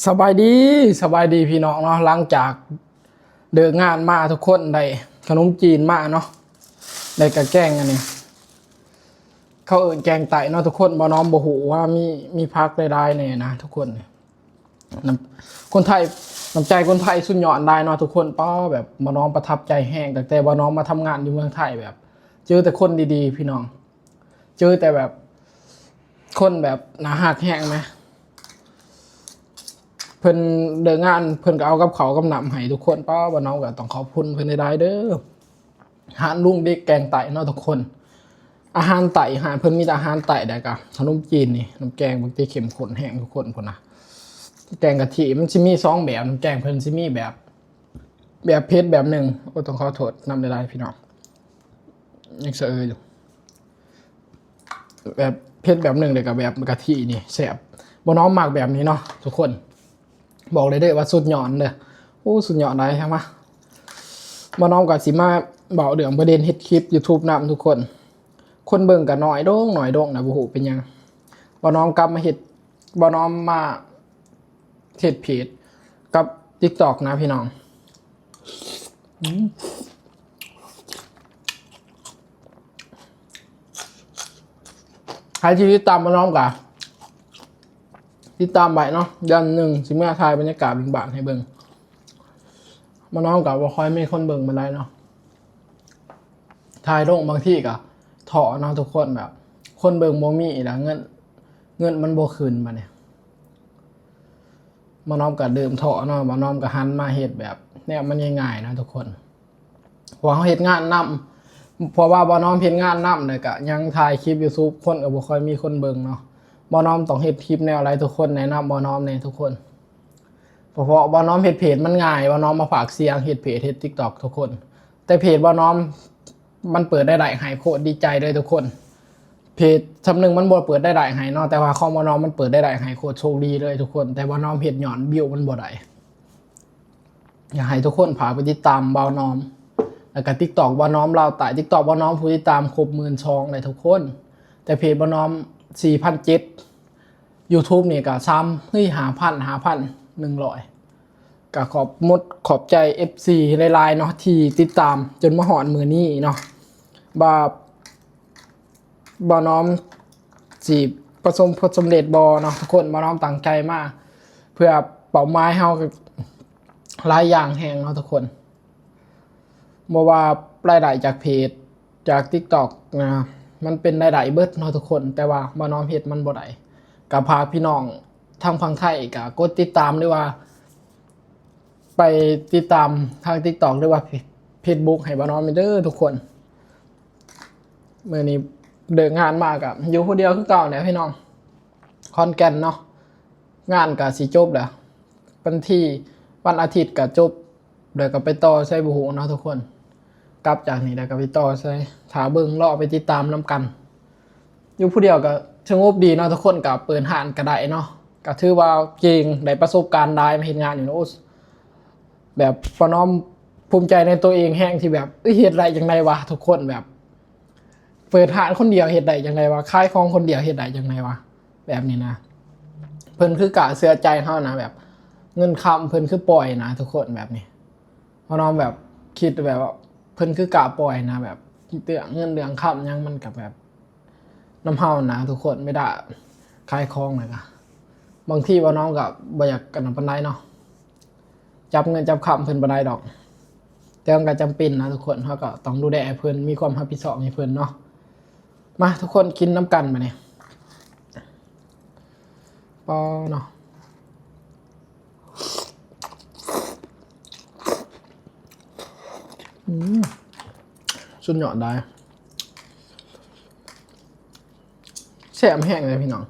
ສະບາຍດີ ສະບາຍດີພີ່ນ້ອງເນາະ. ຫຼັງຈາກເລີກງານມາ ທຸກຄົນໄດ້ຂະໜົມຈີນມາເນາະ, ແລ້ວກະແກງອັນນີ້ ເຂົາເອີ້ນແກງໄຕເນາະທຸກຄົນ. ບ່າວນ້ອມບໍ່ຮູ້ວ່າມີ ມີຜັກຫຼາຍໆແດ່ນະທຸກຄົນ. ນ້ຳ ຄົນໄທ ນ້ຳໃຈຄົນໄທສຸດຍອດຫຼາຍເນາະທຸກຄົນ. ປ້າ ແບບບ່າວນ້ອມປະທັບໃຈແຮງ ຕັ້ງແຕ່ບ່າວນ້ອມມາທຳງານຢູ່ເມືອງໄທ. ແບບເຈີແຕ່ຄົນດີໆ ພີ່ນ້ອງ, ເຈີແຕ່ແບບຄົນແບບໜ້າຮັກແຮງນະ. ເພິ່ນເລີກງານ ເພິ່ນກໍເອົາກັບເຂົ້າກັບນ້ຳໃຫ້ທຸກຄົນ. ປ້າ ບ່າວນ້ອມກໍຕ້ອງຂອບຄຸນເພິ່ນຫຼາຍໆເດີ. ຮ້ານລຸງເດັກແກງໄຕເນາະທຸກຄົນ. ອາຫານໄຕ ຮ້ານເພິ່ນມີແຕ່ອາຫານໄຕ ແລ້ວກະຂະໜົມຈີນນີ້. ນ້ຳແກງບັກຕິເຂັ້ມຂຸ້ນແຮງທຸກຄົນພຸ້ນນະ. ແກງກະທິ ມັນຊິມີສອງແບບ, ນ້ຳແກງເພິ່ນຊິມີແບບ ແບບເຜັດແບບໜຶ່ງ. ໂອ້ ຕ້ອງຂໍໂທດນຳຫຼາຍໆ ພີ່ນ້ອງ, ຍັງສະເອີຢູ່. ແບບເຜັດແບບໜຶ່ງ ແລ້ວກະແບບກະທິນີ້ແຊບ. ບ່າວນ້ອມມັກແບບນີ້ເນາະທຸກຄົນ. ບອກໄດ້ເດີວ່າສຸດຍອດເດີ. ໂອ້ ສຸດຍອດຫຼາຍ. ທາງມາ ບ່າວນ້ອມກໍຊິມາເວົ້າເລື່ອງປະເດັນເຮັດຄລິບ YouTube ນຳທຸກຄົນ. ຄົນເບິ່ງກໍໜ້ອຍລົງ ໜ້ອຍລົງນະ, ບໍ່ຮູ້ເປັນຫຍັງ. ບ່າວນ້ອມກັບມາເຮັດ ບ່າວນ້ອມມາເຮັດເພຈກັບ TikTok ນະພີ່ນ້ອງ. ອືມ ໃຜທີ່ຕິດຕາມບ່າວນ້ອມກະຕິດຕາມໄວ້ເນາະ. ເດືອນໜຶ່ງຊິເມືອຖ່າຍບັນຍາກາດບ້ານໆໃຫ້ເບິ່ງ. ບ່າວນ້ອມກະບໍ່ຄ່ອຍມີຄົນເບິ່ງປານໃດເນາະ, ຖ່າຍລົງບາງທີກະທໍ້ເນາະທຸກຄົນ. ແບບຄົນເບິ່ງບໍ່ມີ ແລ້ວເງິນ ເງິນມັນບໍ່ຂຶ້ນບາດນີ້. ບ່າວນ້ອມກະເລີ່ມທໍ້ເນາະ, ບ່າວນ້ອມກະຫັນມາເຮັດແບບແນວມັນງ່າຍໆນະທຸກຄົນ. ເພາະວ່າເຮົາເຮັດງານນຳ ເພາະວ່າບ່າວນ້ອມເຮັດງານນຳ ແລ້ວກະຍັງຖ່າຍຄລິບ YouTube ຄົນກໍບໍ່ຄ່ອຍມີຄົນເບິ່ງເນາະ. ບ່າວນ້ອມຕ້ອງເຮັດຄລິບແນວໃດທຸກຄົນ? ແນະນຳບ່າວນ້ອມແດ່ທຸກຄົນ. ເພາະ ເພາະບ່າວນ້ອມເຮັດເພຈມັນງ່າຍ, ບ່າວນ້ອມມາພາກສຽງເຮັດເພຈ ເຮັດ TikTok ທຸກຄົນ. ແຕ່ເພຈບ່າວນ້ອມມັນເປີດລາຍໄດ້ໃຫ້ ໂຄດດີໃຈເລີຍທຸກຄົນ. ເພຈຊ່ຳໜຶ່ງມັນບໍ່ເປີດລາຍໄດ້ໃຫ້ເນາະ, ແຕ່ວ່າຂອງບ່າວນ້ອມມັນເປີດລາຍໄດ້ໃຫ້ ໂຄດໂຊກດີເລີຍທຸກຄົນ. ແຕ່ບ່າວນ້ອມເຮັດຍ້ອນວິວມັນບໍ່ໄດ້. ຢາກໃຫ້ທຸກຄົນຝາກໄປຕິດຕາມບ່າວນ້ອມ ແລ້ວກະ TikTok ບ່າວນ້ອມລາວໃຕ້. TikTok ບ່າວນ້ອມຜູ້ຕິດຕາມຄົບໝື່ນສອງແລ້ວທຸກຄົນ, ແຕ່ເພຈບ່າວນ້ອມສີ່ພັນເຈັດ. YouTube ນີ້ກະສາມ ເຮີ້ຍ ຫ້າພັນ ຫ້າພັນໜຶ່ງຮ້ອຍ. ກະຂອບມຸກຂອບໃຈ ເອັຟຊີ ຫຼາຍໆເນາະ ທີ່ຕິດຕາມຈົນມາຮອດມື້ນີ້ເນາະ. ວ່າ ບ່າວນ້ອມຊິປະສົບຜົນສຳເລັດບໍ່ເນາະທຸກຄົນ. ບ່າວນ້ອມຕັ້ງໃຈມາເພື່ອເປົ້າໝາຍເຮົາຫຼາຍຢ່າງແຮງເນາະທຸກຄົນ. ບໍ່ວ່າລາຍໄດ້ຈາກເພຈ ຈາກ TikTok ນະ ມັນເປັນລາຍໄດ້ເບິດເນາະທຸກຄົນ, ແຕ່ວ່າບ່າວນ້ອມເຮັດມັນບໍ່ໄດ້. ກະຝາກພີ່ນ້ອງທາງຝັ່ງໄທກະກົດຕິດຕາມ ຫຼືວ່າ ໄປຕິດຕາມທາງ TikTok ຫຼືວ່າ Facebook ໃຫ້ບ່າວນ້ອມເດີທຸກຄົນ. ມື້ນີ້ເລີກງານມາກະຢູ່ຜູ້ດຽວຄືເກົ່າແຫຼະພີ່ນ້ອງ. ຂອນແກ່ນເນາະ ງານກະຊິຈົບແລ້ວ, ວັນທີ ວັນອາທິດກະຈົບ ແລ້ວກະໄປຕໍ່ໃສບໍ່ຮູ້ເນາະທຸກຄົນ. ກັບຈາກນີ້ແລ້ວກະໄປຕໍ່ໃສ ຖ້າເບິ່ງ ລໍໄປຕິດຕາມນຳກັນ. ຢູ່ຜູ້ດຽວກໍສະຫງົບດີເນາະທຸກຄົນ, ກໍເປີດຮ້ານກໍໄດ້ເນາະ, ກໍຖືວ່າເກັ່ງ ໄດ້ປະສົບການຫຼາຍ ມາເຮັດງານຢູ່ເນາະ. ໂອ້ ແບບ ປະນອມພູມໃຈໃນຕົວເອງແຮງ ທີ່ແບບ ເອີຍ ເຮັດໄດ້ຈັ່ງໃດວະທຸກຄົນ, ແບບ ເປີດຮ້ານຄົນດຽວເຮັດໄດ້ຈັ່ງໃດວະ, ຂາຍຂອງຄົນດຽວເຮັດໄດ້ຈັ່ງໃດວະ ແບບນີ້ນະ. ເພິ່ນຄືກ້າເຊື່ອໃຈເຮົານະ, ແບບ ເງິນຄຳເພິ່ນຄືປ່ອຍນະທຸກຄົນ, ແບບນີ້ ປະນອມແບບຄິດແບບວ່າ ເພິ່ນຄືກ້າປ່ອຍນະ, ແບບເລື່ອງເງິນເລື່ອງຄຳຫຍັງ ມັນກໍແບບ ນຳເຮົານະທຸກຄົນ. ເວລາຂາຍຂອງນະ ກະບາງທີບ່າວນ້ອມກໍບໍ່ຢາກອັນນັ້ນປານໃດເນາະ, ຈັບເງິນຈັບຄຳເພິ່ນປານໃດດອກ, ແຕ່ມັນກໍຈຳເປັນນະທຸກຄົນ, ເຮົາກໍຕ້ອງດູແລໃຫ້ເພິ່ນ, ມີຄວາມຮັບຜິດຊອບໃຫ້ເພິ່ນເນາະ. ມາທຸກຄົນ ກິນນຳກັນບາດນີ້. ປາເນາະ ອືມ ສຸດຍອດຫຼາຍ, ແຊບແຮງເລີຍພີ່ນ້ອງ.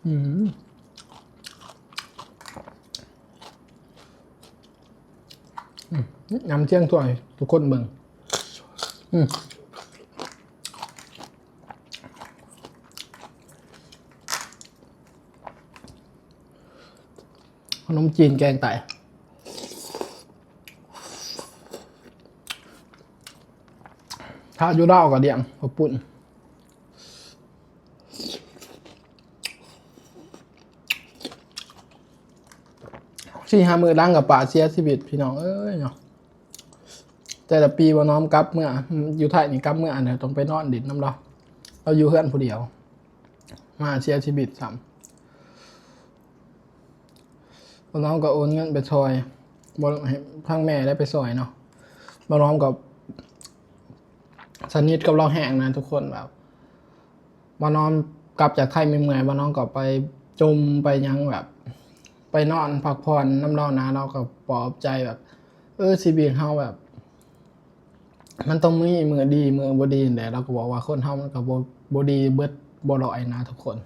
ອືມ ອືມ ຍຳທຽງຖ້ວຍ ທຸກຄົນເບິ່ງ. ອືມ ຂະໜົມຈີນແກງໄຕ. ຖ້າຢູ່ລາວກໍລ້ຽງເຂົ້າປຸ້ນ. ສີ່ຫ້າມື້ຫຼັງກໍປະເສຍຊີວິດ ພີ່ນ້ອງເອີຍເນາະ. ແຕ່ລະປີບ່າວນ້ອມກັບເມືອ ຢູ່ໄທນີ້ ກັບເມືອອັນໃດຕ້ອງໄປນອນດິນນຳລາວ ລາວຢູ່ເຮືອນຜູ້ດຽວ ມາເສຍຊີວິດຊ້ຳ. ບ່າວນ້ອມກໍໂອນເງິນໄປຊ່ອຍ ບໍ່ໃຫ້ທາງແມ່ໄດ້ໄປຊ່ອຍເນາະ. ບ່າວນ້ອມກໍສະໜິດກັບລາວແຮງນະທຸກຄົນ ແບບ ບ່າວນ້ອມກັບຈາກໄທເມື່ອຍໆ ບ່າວນ້ອມກໍໄປຈົ່ມໄປຫຍັງ ແບບໄປນອນພັກຜ່ອນນຳລາວນະ. ລາວກໍປອບໃຈແບບ ເອີ ຊີວິດເຮົາແບບ ມັນຕ້ອງມີມື້ດີມື້ບໍ່ດີແຫຼະ. ລາວກໍບອກວ່າຄົນເຮົາມັນກໍບໍ່ ບໍ່ດີເບິດບໍ່ຮ້ອຍນະທຸກຄົນ.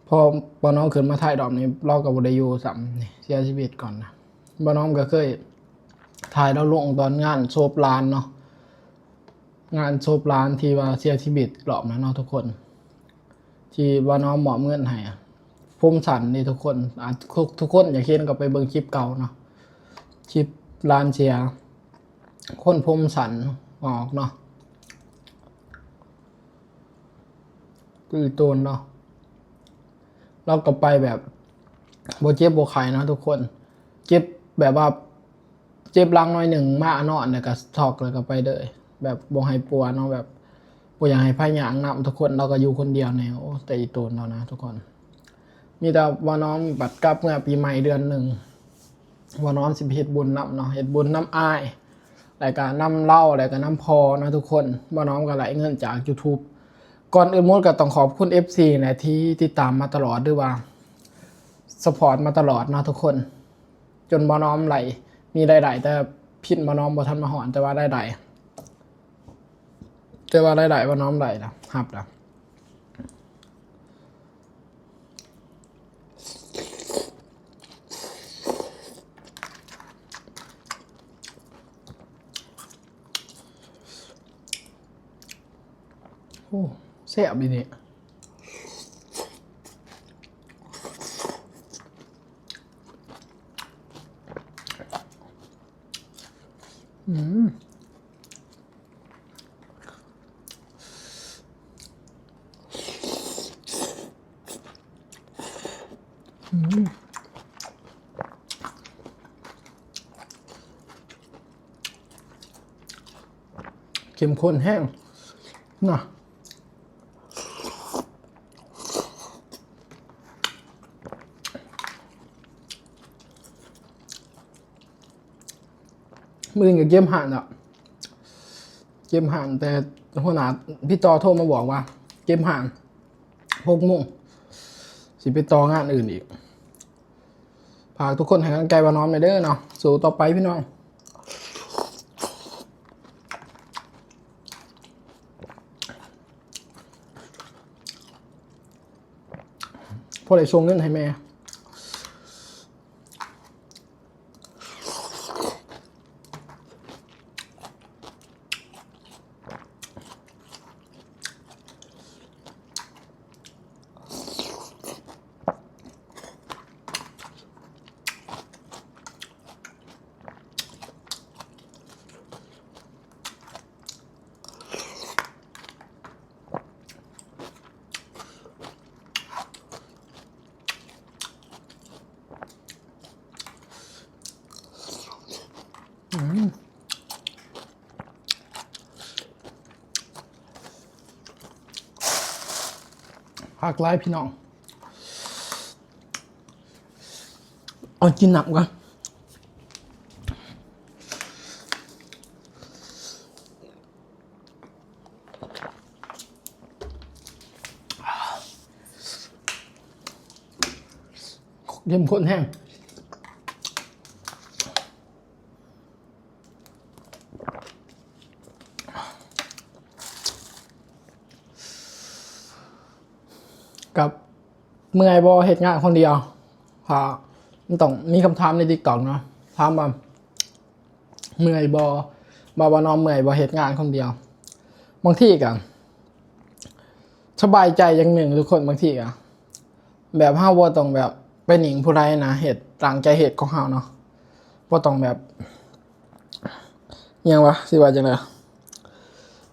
ພໍບ່າວນ້ອມຂຶ້ນມາໄທຮອບນີ້ ລາວກໍບໍ່ໄດ້ຢູ່ຊ້ຳ ເສຍຊີວິດກ່ອນນະ. ບ່າວນ້ອມກໍເຄີຍຖ່າຍລາວລົງຕອນງານສົບຫຼານເນາະ ງານສົບຫຼານທີ່ວ່າເສຍຊີວິດຮອບນັ້ນເນາະທຸກຄົນ ທີ່ບ່າວນ້ອມມອບເງິນໃຫ້ ຜົມສັ້ນນີ້ທຸກຄົນ ອາ ທຸກ ທຸກຄົນຢາກເຫັນກໍໄປເບິ່ງຄລິບເກົ່າເນາະ ຄລິບຫຼານເສຍ ຄົນຜົມສັ້ນອອກເນາະ ຄືໂຕນເນາະ. ລາວກໍໄປແບບບໍ່ເຈັບບໍ່ໄຂ້ເນາະທຸກຄົນ ເຈັບແບບວ່າ ເຈັບຫຼັງໜ້ອຍໜຶ່ງ ມານອນ ແລ້ວກໍຊອກ ແລ້ວກໍໄປເລີຍ ແບບບໍ່ໃຫ້ປົວເນາະ ແບບບໍ່ຢາກໃຫ້ໃຜຍ່າງນຳທຸກຄົນ. ລາວກໍຢູ່ຄົນດຽວແນວ ໂອ້ ແຕ່ອີ່ຕົນລາວນະທຸກຄົນ. ມີແຕ່ບ່າວນ້ອມບັດກັບເມືອປີໃໝ່ເດືອນໜຶ່ງ ບ່າວນ້ອມຊິໄປເຮັດບຸນນຳເນາະ ເຮັດບຸນນຳອ້າຍ ແລ້ວກໍນຳລາວ ແລ້ວກໍນຳພໍ່ເນາະທຸກຄົນ. ບ່າວນ້ອມກໍໄດ້ເງິນຈາກ YouTube. ກ່ອນອື່ນໝົດກໍຕ້ອງຂອບຄຸນເອັຟຊີນະ ທີ່ຕິດຕາມມາຕະຫຼອດ ຫຼືວ່າ ສະພອດມາຕະຫຼອດເນາະທຸກຄົນ ຈົນບ່າວນ້ອມໄດ້ມີລາຍໄດ້ ແຕ່ພິນບ່າວນ້ອມບໍ່ທັນມາຮອດ ແຕ່ວ່າລາຍໄດ້ ແຕ່ວ່າລາຍໄດ້ບ່າວນ້ອມໄດ້ນະ ຮັບນະ. ໂອ້ ແຊບອີ່ຫຼີ. ອືມ ອືມ ເຂັ້ມຂຸ້ນແຮງນະ. ມື້ອື່ນກໍເກັບຮ້ານແລ້ວ ເກັບຮ້ານ ແຕ່ຫົວໜ້າພີ່ຕໍ່ໂທມາບອກວ່າເກັບຮ້ານຫົກໂມງ ຊິໄປຕໍ່ງານອື່ນອີກ. ຝາກທຸກຄົນໃຫ້ກຳລັງໃຈບ່າວນ້ອມແດ່ເດີເນາະ ສູ້ຕໍ່ໄປພີ່ນ້ອງ ພໍໄດ້ສົ່ງເງິນໃຫ້ແມ່. ອືມ ຄັກຫຼາຍພີ່ນ້ອງ. ເອົາກິນນ້ຳກ່ອນ. ເຂັ້ມຂຸ້ນແຮງ ກັບເມື່ອຍບໍ່ເຮັດງານຄົນດຽວ? ເພາະມັນຕ້ອງມີຄຳຖາມໃນຕິກຕັອກເນາະ ຖາມວ່າ ເມື່ອຍບໍ່? ບ່າວນ້ອມເມື່ອຍບໍ່ເຮັດງານຄົນດຽວ? ບາງທີກໍສະບາຍໃຈຢ່າງໜຶ່ງທຸກຄົນ ບາງທີກໍແບບເຮົາບໍ່ຕ້ອງແບບໄປໜິງຜູ້ໃດນະ ເຮັດ ຕັ້ງໃຈເຮັດຂອງເຮົາເນາະ ບໍ່ຕ້ອງແບບ ຫຍັງວະ ຊິວ່າຈັ່ງໃດ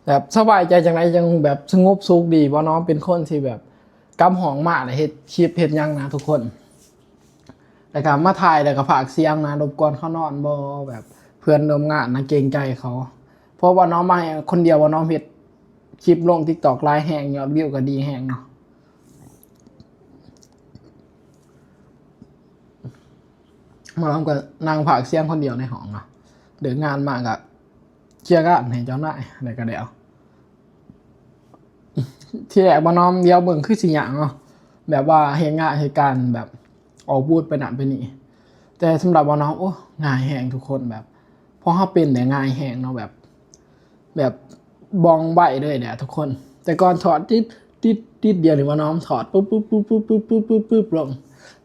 ແບບສະບາຍໃຈຈັ່ງໃດ ຈັ່ງແບບສະຫງົບສຸກດີ. ບ່າວນ້ອມເປັນຄົນທີ່ແບບກັບຫ້ອງມາແລ້ວເຮັດຄລິບເຮັດຫຍັງນະທຸກຄົນ แล้วก็มาถ่ายแล้วก็พากย์เสียงนะ รบกวนเขานอนบ่ แบบเพื่อนร่วมงานนะ เกรงใจเขา เพราะว่าน้องมาคนเดียว ว่าน้องเฮ็ดคลิปลง TikTok หลายแฮง ยอดวิวก็ดีแฮงเนาะ มาน้องก็นั่งพากย์เสียงคนเดียวในห้องเนาะ เลิกงานมาก็เคลียร์งานให้เจ้านายแล้วก็แล้ว ทีแรกบ่น้อมเดียวเบิ่งคือสิยากเนาะ แบบว่าเฮ็ดงานเฮ็ดการแบบออกบูธไปนั่นไปนี่ แต่สำหรับบ่น้อม โอ้ ง่ายแฮงทุกคน แบบพอเฮาเป็นแล้วง่ายแฮงเนาะ แบบ แบบว่องไวเลยแหละทุกคน แต่ก่อนถอดติด ติด ติด เดี๋ยวนี้บ่น้อมถอดปุ๊บ ปุ๊บ ปุ๊บ ปุ๊บ ปุ๊บ ปุ๊บ ปุ๊บ ปุ๊บ ลง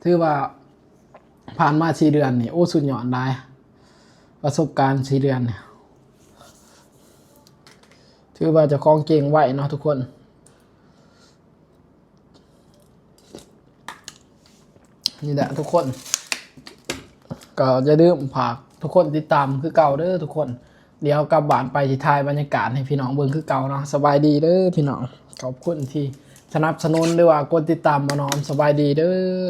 ถือว่าผ่านมาสี่เดือนนี่ โอ้ สุดยอดหลาย ประสบการณ์สี่เดือนนี่ ถือว่าเจ้าของเก่งไวเนาะทุกคน นี่แหละทุกคน ก็อย่าลืมฝากทุกคนติดตามคือเก่าเด้อทุกคน เดี๋ยวกลับบ้านไปสิถ่ายบรรยากาศให้พี่น้องเบิ่งคือเก่าเนาะ สบายดีเด้อพี่น้อง ขอบคุณที่สนับสนุนหรือว่ากดติดตามบ่น้อม สบายดีเด้อ